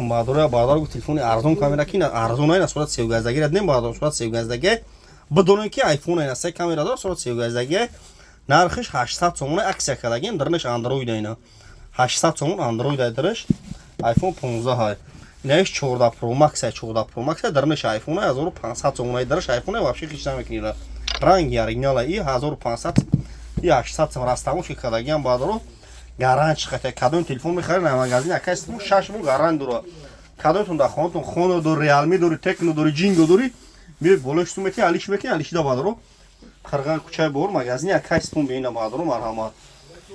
Алейкум, бародаро. Бародар гуфт, телефони арзон камера ки арзон ай, сурат севгаздаги дем, бародар, сурат севгаздаги. Бидонед, ки айфон ай, се камера дор, сурат севгаздаги, нархиш 800 сомон, акция кардагим, дарнаш андроид айна, 800 сомон, андроид ай, дараш iPhone 15 ай. Инаиш 14 Pro Max ай, 14 Pro Max ай, дарнаш iPhone ай, 1500 сомон ай, дараш iPhone ай, вообще хич намекунира, ранги оригинал ай, и 1500, и 800 сомон, растамоши кардагиам, бародаро, гарант хата. Кадом телефон мехаред на магазин акай, 6 моҳ гарант дора. Кадомтон дар хонатон Хонор дори, Реалми дори, Текно дори, Ҷинго дори, биёй болош сум мети, алиш мекунӣ, алишида, бародаро. Қирған, кӯчаи Баҳор, магазини акай Сипун беина, бародаро, марҳамат.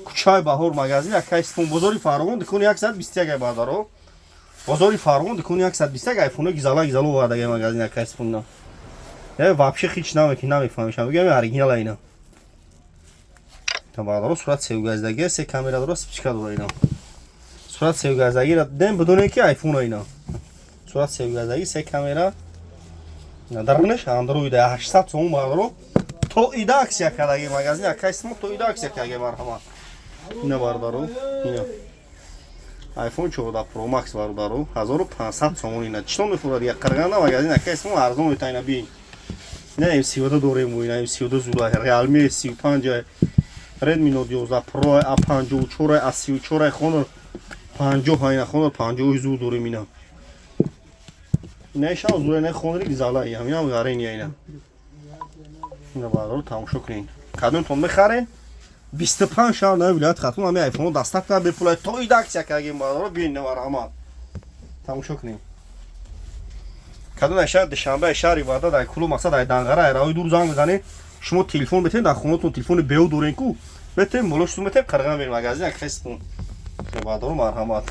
Кӯчаи Баҳор, магазини акай Сипун, бозори Фаровон, дукони 121 ай, бародаро. Бозори Фаровон, дукони 121, айфоно гизала гизало овардагай магазини акай Сипун. Е, вообще хич намекунӣ, намефаҳмишам, бигам, оригинал ина, бародаро, сурат севгаздаги, се камера дора, вспышка дора. Ина сурат севгаздагиро дем, бидоне, ки айфон ина, сурат севгаздаги, се камера, дарнеш андроид, 800 сомон, бародаро, то ида акция кардаги магазин акай Симо, то ида акция кардаги, марҳамат. Ина, бародаро, ина iPhone 14 Pro Max, бародаро, 1500 сомон. Ина чито мефурад я қирғанда, магазин акай Симо арзон мета. Ина бин, ина M32 дорем, ина M32 зура, Realme 35, Redmi Note 11 Pro, A54, A34, Honor 50, ина Honor 50 зур дорем ина. Ина шав зура, ина Honor гизала, ина гарен, ина. Ина, бародаро, тамошо кунед. Кадомтон мехарен? 25 шаҳр на вилоят Хатлон ҳами айфонро доставка бепулай, то ида акция кардагим, бародаро, биён, марҳамат. Тамошо кунем. Кадом шаҳр, Душанбе, шаҳри Ваҳдат, ай Кулу, мақсад, ай Данғара, ай раҳои дур занг бизанед. Шумо телефон бетен, дар хонатон телефони беу дорен ку, бетен, болош сум метен, қирған бер магазин акхестон. Бародаро, марҳамат.